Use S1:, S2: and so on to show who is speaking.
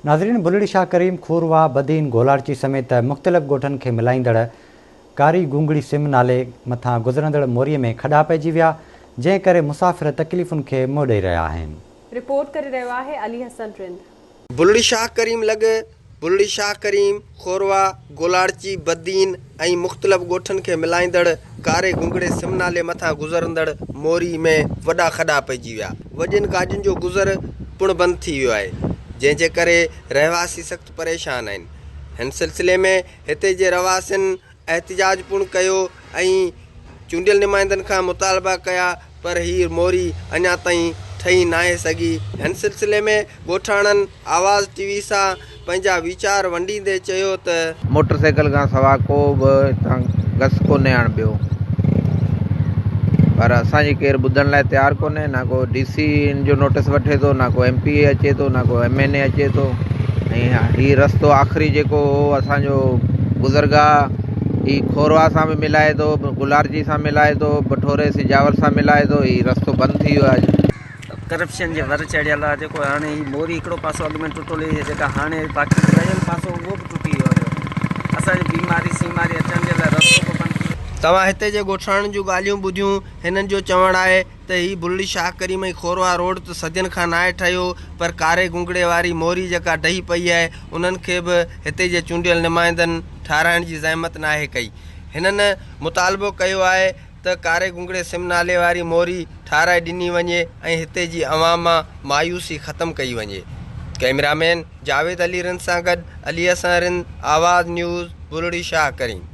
S1: ناظرين بلڙي شاهه ڪريم، کورواهه، بدين، گولاڙچي سميت مختلف ڳوٺن کي ملائيندڙ ڪاري گونگڙي سم نالي مٿان گذرندڙ موري ۾ کڏا پئجي ويا، جنهن ڪري مسافر تڪليفن کي منهن ڏئي رهيا آهن.
S2: رپورٽ ڪري رهيو آهي علي حسن رند.
S3: بلڙي شاهه ڪريم لڳ بلڙي شاهه ڪريم، کورواهه، گولاڙچي، بدين ۽ مختلف ڳوٺن کي ملائيندڙ ڪاري گونگڙي سم نالي مٿان گذرندڙ موري ۾ وڏا کڏا پئجي ويا. وڏين گاڏين جو گذر پڻ بند ٿي ويو آهي، جنهن جي ڪري رهواسي سخت پريشان آهن. هن سلسلي ۾ هتي جي رهواسين احتجاج پڻ ڪيو ۽ چونڊيل نمائندن کان مطالبا ڪيا پر هي موري اڃا تائين ٺهي ناهي سگهي. هن سلسلي ۾ ڳوٺاڻن آواز ٽي وي سان پنهنجا ويچار ونڊيندي چيو ته.
S4: موٽر سائيڪل کان سوا ڪو به هتان گس ڪونهي هاڻ ٻيو پر اسان جي ڪير ٻڌڻ لاء تيار ڪونهي نه ڪو ڊي سي ان جو نوٽس وٺي ٿو نه ڪو ايم پي اي اچي ٿو نه ڪو ايم اين اي اچي ٿو ۽ هي رستو آخري جيڪو هو اسان جو گذرگاهه هي کورواهه سان به ملائي ٿو گلارجي سان ملائي ٿو بٺوري سجاول سان ملائي ٿو هي رستو بند ٿي ويو آهي اڄ.
S5: ڪرپشن جي ور چڙهيل آهي جيڪو هاڻي هي موري هڪڙو پاسو اڳ ۾ ٽٽل هئي جيڪا هاڻي باقي رهيل پاسو اهو به ٽٽي ويو آهي اسان جي بيماري سيماري اچڻ جي لاء رستو به بند ٿي ويو.
S3: توهان هتي جي ڳوٺاڻن جون ڳالهيون ٻڌيون، هنن جو چوڻ آهي ته هي بلڙي شاهه ڪريم ۽ کورواهه روڊ ته صدين کان ناهي ٺهيو پر ڪاري گونگڙي واري موري جيڪا ڊهي پئي آهي انهن کي به هتي جي چونڊيل نمائندن ٺاهرائڻ جي زحمت ناهي ڪئي هنن مطالبو ڪيو آهي ته ڪاري گونگڙي سم نالي واري موري ٺاهرائي ڏني وڃي ۽ هتي جي عوام مان مايوسي ختم ڪئي وڃي. ڪئميرا مين جاويد علي رند سان گڏ علي حسن رند، آواز نيوز، بلڙي شاهه ڪريم.